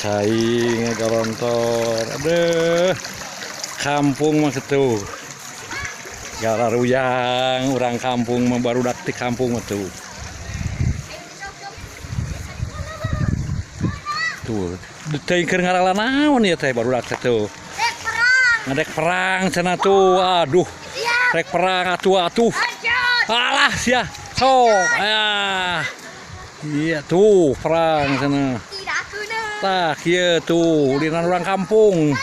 Cai ngagorontor. Aduh. Kampung mah kitu. Gararuyang urang kampung mah, barudak di kampung mah tuh. Tuh, teuing keur ngaralan naon ieu teh barudak teh tuh. Rek perang. Ngadek perang cenah tuh. Aduh. Rek perang atuh atuh. Alah sia. Sok. Ah. Iya tuh perang cenah. Tidak kena. Tah kieu tuh ulinan orang kampung.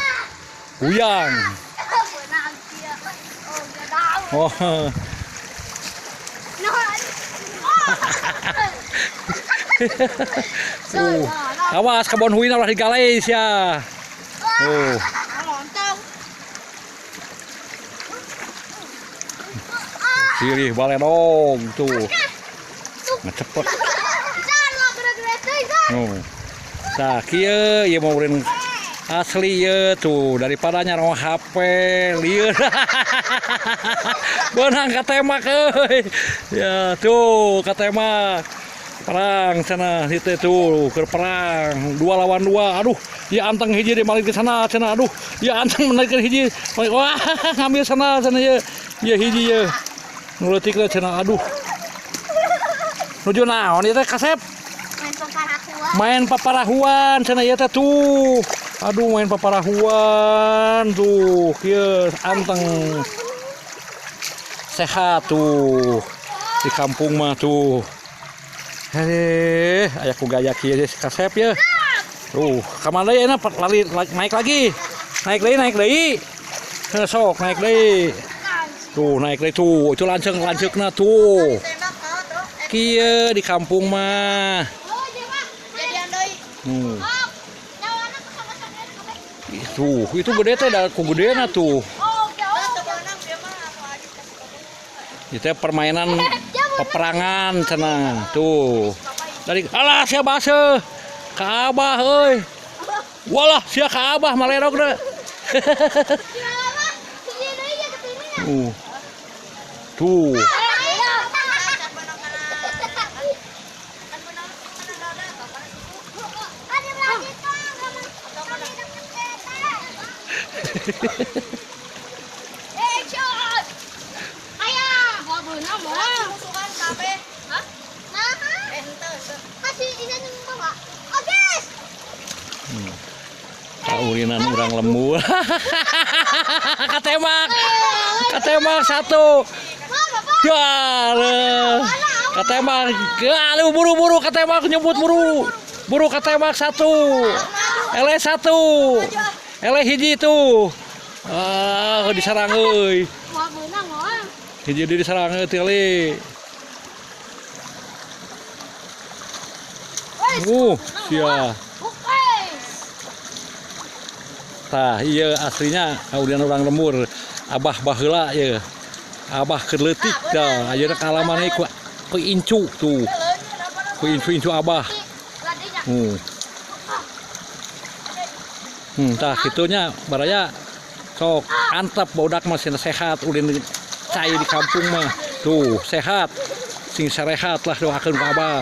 Huyang. Menang dia. Oh, dia tahu. Oh. No. Tuh. Awas kebon huina ulah digalai sia. Tuh. Lontong. Silih baledog tuh. Ngecepet. Oh. Tah kieu ieu mah ulin asli ieu tuh daripada nyarong HP lieur. Beunang katemak euy. Ya tuh katemak. Perang cenah itu tuh keur perang 2 lawan 2. Aduh, ya anteng hiji di balik ke sana cenah. Aduh, ya anteng menarik hiji. Wah, ngambil sana cenah ieu. Ieu hiji ieu. Nu leutik teh cenah. Aduh. Nuju naon ieu teh kasep? Main paparahuan. Main paparahuan cenah ieu teh tuh. Aduh, main paparahuan tuh. Kieu anteng. Sehat tuh. Di kampung mah tuh. Heh, aya ku gaya kieu si kasep ya. Tuh, ka mana deui enak lari naik lagi. Naik deui, naik deui. Heh, sok naik deui. Tuh, naik deui tuh. Itu lanceuk-lanceukna tuh. Kieu di kampung mah. Tuh, itu gede teh da ku gedena tuh. Itu permainan peperangan cenah tuh. Dari alah sia baseuh ka abah euy. Walah sia ka abah malerok deh. Tuh. Tuh. Kaurinan urang lembur. Katemak. Katemak satu. Dua. Katemak. Aduh, buru-buru katemak nyebut buru. Buru katemak satu. Ele satu. Ele hiji tuh. Ah, diserang euy. Hiji deui diserang euy teh. Sia. Tah, iya aslinya kaurinan urang lembur. Abah baheula ieu. Abah keur leutik tah, ayeuna kalaman ieu ku incu tuh. Ku incu-incu abah. Tah kitunya baraya sok antep budak mah sehat ulin cai di kampung mah. Tuh, sehat. Sing sarehat lah doakeun ku abah.